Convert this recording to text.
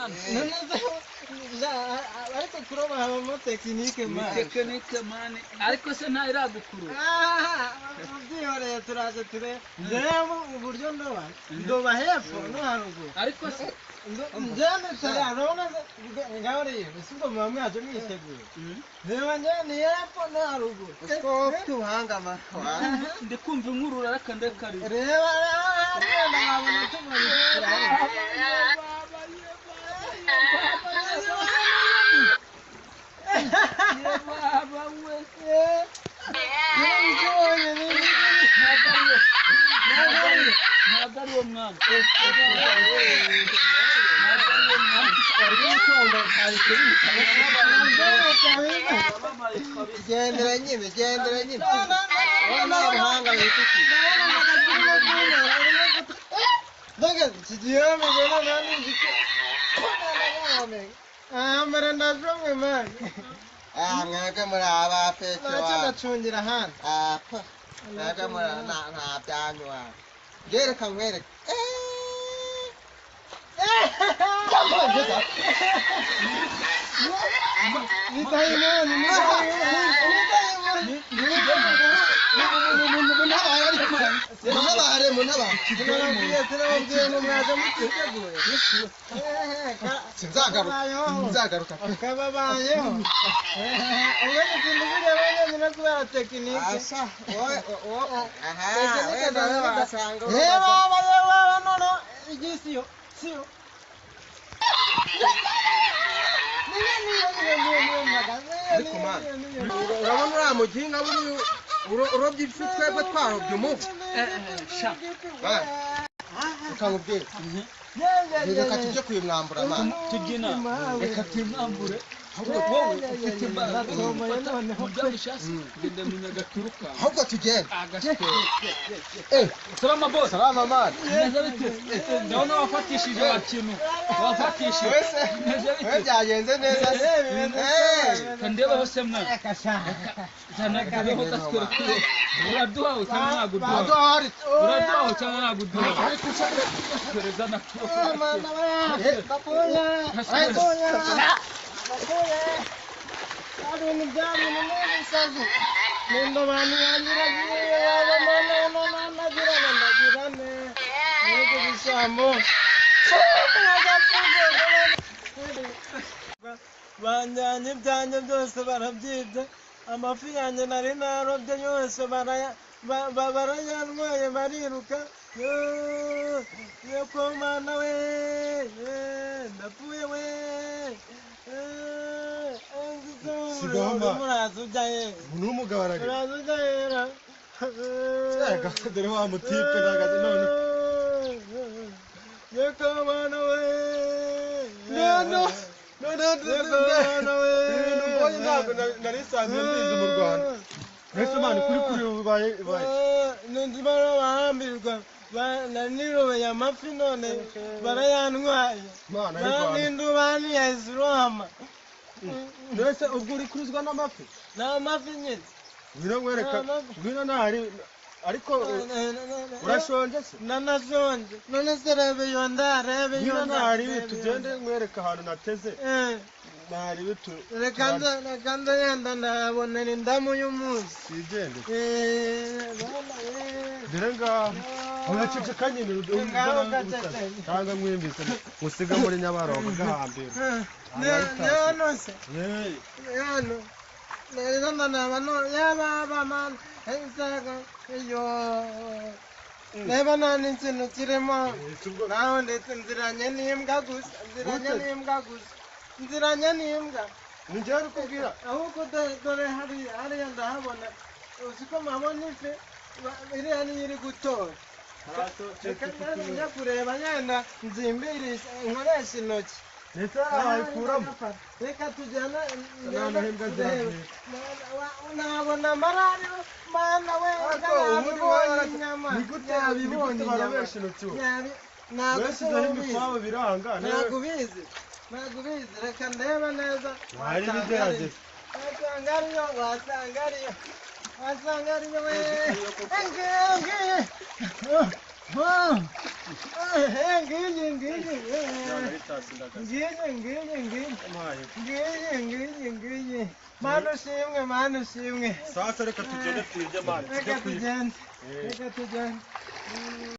mwana. Ariko kuroba habamo tekinike mani. Tekinike mani, ariko se nta iragukurura. Byihoreye turaje ture. Njyewe uburyo ndoba, ndoba hepfo no haruguru. Ariko se njyewe urabona ngaho rero ese ubwo muba mwaje mwiteguye. Reba njyewe ni hepfo no haruguru. Uko ufite ubuhanga ma. Ndikumva inkurura reka ndekarize. Reba hariya ndabona tubonye. Ntabwo ari uwo mwana. Gendera nyine, gendera nyine. Wowe nta buhanga wifitiye. Ah, mwebwe muri abafeke Ntacyo ndacungira hano. Ah, mwebwe muri nta byanyu wa. Gereka nkwereke. Muntabare, muntabare. Sinzagaruka, sinzagaruka. Kababayeho. Uretse sinzi nyine kubera tekinike. Asa, wowe, wowe, aha, wenda wasanga. Reba, reba, none igisiyo, siyo. Ariko man, urabona uriya muginga buriya urobye ifi twebwe twarobye umuvu. Ukamubwira. Reka tujye kuyimwambura man. Tujye reka tuyimwambure. Wowe ufite imbaraga mubyabishasi genda munyagaturuka. Ahubwo tugende. Salama boss. Salama man. Neza bite? Ndabona wafatishije wakintu. Wafatishije. Neza bite? Byagenze neza. Kandeba hose mwana. Zana kabeho gaswere. Uraduha cyangwa ntaguduha? Uraduha cyangwa ntaguduha? Zana. Banjyanye ibyanjye byose barabyibye, amafi yanjye nari narobye yose barayantwaye bariruka. Yego mana we, ndapfuye we. Sigaho umuntu w'umugabo ararira. Dore wa mutipe nagaze none. Yego mana we. No no ibintu mbonye ntabwo nari nsanzwe mbizi mu Rwanda. Mbese mani kuri kuri ubaye ubaye. Nunzi barahambirwa nanirobeye amafi none barayantwaye. Mana y'u Rwanda. N'indubani yahise irohama. Mbese ubwo uri kuruzwa n'amafi? Ni amafi nyine. Ngwino nkwereka, ngwino ntahari ariko urashonje se? Nanashonje. None se rebe iyo nda, rebe iyo nda. Ngwino ntahari tugende nkwereka ahantu nateze. Ntahari bitu. Reka nze yenda ndahabonera indamu y'umunsi. Sigende. Dore ngaho. Uraceceka nyine cyangwa mwumvise musiga muri Nyabarongo gahambira. Nano se. Nano. Neza ndanaba no yaba man ensaga yo. Reba nta n'ikintu kirimo. Naho ndetse nziranye n'imbwa gusa, nziranye n'imbwa gusa. Nziranye n'imbwa. Ni njyewe uri kubwira. Ahubwo dore hariya hariya ndahabona. Uzi ko mpabona ifi iriya niyo iri gutora. Reka njya kureba yenda nzimbirisha nkoresha intoki. Ndetse wayikuramo. Reka tujyane. Noneho imbwa ziragiye. Nabona amarari mana we yabibonye inyama. Ni gute barobesha intoki we? Ntabwo imikwabo biranga. Ntabwo ubizi. Ntabwo ubizi. Reka ndebe neza. Wari bigerageza. Wasanga ariyo, wasanga ariyo. Wasanga ariyo we. Ngiye, ngiye. Eh, ngiyi ngiyi, ngiyi ngiyi ngiyi ngiyi ngiyi ngiyi. Mana ushimwe, Mana ushimwe. Sasa reka tugende twirye, man. Reka tugende, reka tugende.